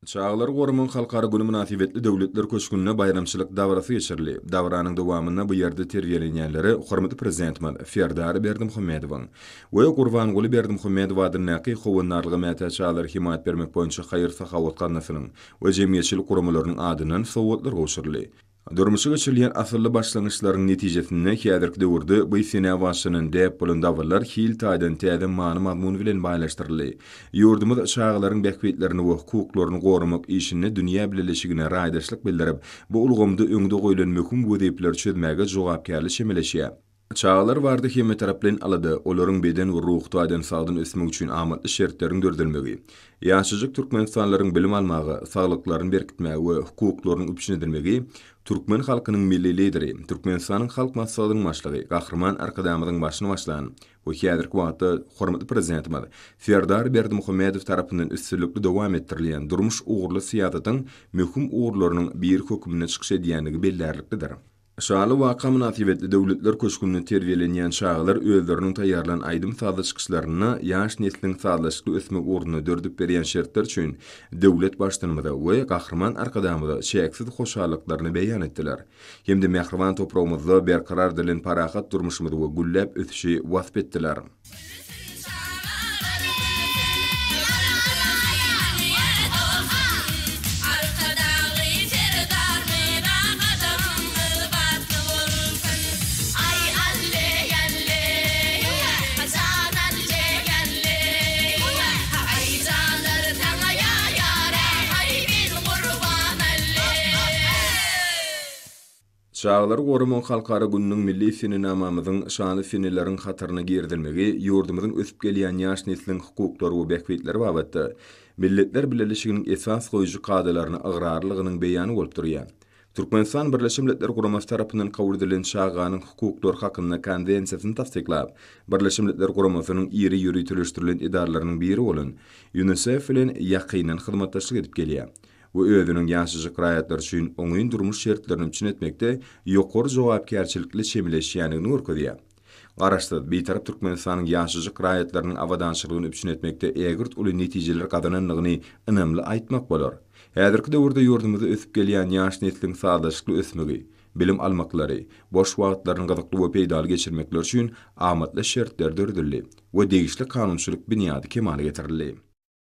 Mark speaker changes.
Speaker 1: Çagalary goramagyň halkara güni mynasybetli Döwletler köşgünde baýramçylyk dabarasy geçirildi. Dabaranyň dowamynda bu ýerde terbiýelenýänlere hormatly Prezidentimiz Serdar Berdimuhamedowyň we Gurbanguly Berdimuhamedow adyndaky Howandarlyga mätäç çagalara hemaýat bermek boýunça haýyr-sahawat gaznasynyň we jemgyýetçilik guramalarynyň adyndan sowgatlar gowşuryldy. Durmuşa geçirilýän asylly başlangyçlaryň netijesinde häzirki döwürde bu senä başlanan däp bolan dabaralar hil taýdan täze many-mazmun bilen baýlaşdyryldy. Ýurdumyz çagalaryň bähbitlerini we hukuklaryny goramak işinde dünýä bileleşigine raýdaşlyk bildirip, bu ulgamda öňde goýlan möhüm wezipeleri çözmäge jogapkärli çemeleşýär. Çagalar barada hemmetaraplaýyn alada, olaryň beden we ruhy taýdan sagdyn ösmegi üçin amatly şertleriň döredilmegi, ýaşajyk türkmenistanlylaryň bilim almaga, saglyklaryny berkitmäge we hukuklarynyň üpjün edilmegi türkmen halkynyň Milli Lideri, Türkmenistanyň Halk Maslahatynyň Başlygy Gahryman Arkadagymyzyň başyny başlan we häzirki wagtda hormatly Prezidentimiz Serdar Berdimuhamedow tarapyndan üstünlikli dowam etdirilýän durmuş ugurly syýasatyň möhüm ugurlarynyň biri hökmünde çykyş edýändigi bellärliklidir. Şanly waka mynasybetli Döwletler köşgünde terbiýelenýän çagalar özleriniň taýýarlan aýdym-sazly çykyşlarynda ýaş nesliň sazlaşykly ösmegi ugrunda döredip berýän şertler üçin döwlet Baştutanymyza we Gahryman Arkadagymyza çäksiz hoşallyklaryny beýan etdiler hem-de mähriban topragymyzda berkarar edilen parahat durmuşymyzy we gülläp ösüşi wasp etdiler. Çagalary goramagyň halkara gününiň milli senenamamyzyň şanly seneleriň hataryna girizilmegi ýurdumyzyň ösüp gelýän ýaş nesliň hukuklary we bähbitleri babatda Milletler Bileleşiginiň esas goýujy kadalaryna ygrarlylygynyň beýany bolup durýar. Türkmenistan Birleşen Milletler Guramasy tarapyndan kabul edilen Çaganyň hukuklary hakynda Konwensiýasyny tassyklap, Birleşen Milletler Guramasynyň iri ýöriteleşdirilen edaralarynyň biri bolan Ýunisef bilen ýakyndan hyzmatdaşlyk edip gelýär. We özüniň ýaşajyk raýatlary üçin oňyn durmuş şertlerini üpjün etmekde ýokary jogapkärçilikli çemeleşýändigini görkezýär. Garaşsyz, Bitarap Türkmenistanyň ýaşajyk raýatlarynyň abadançylygyny üpjün etmekde ägirt uly netijeler gazanandygyny ynamly aýtmak bolar. Häzirki döwürde ýurdumyzda ösüp gelýän ýaş nesliň sazlaşykly ösmegi, bilim almaklary, boş wagtlaryny gyzykly we peýdaly geçirmekleri üçin amatly şertler döredildi we degişli kanunçylyk binýady kemala getirildi.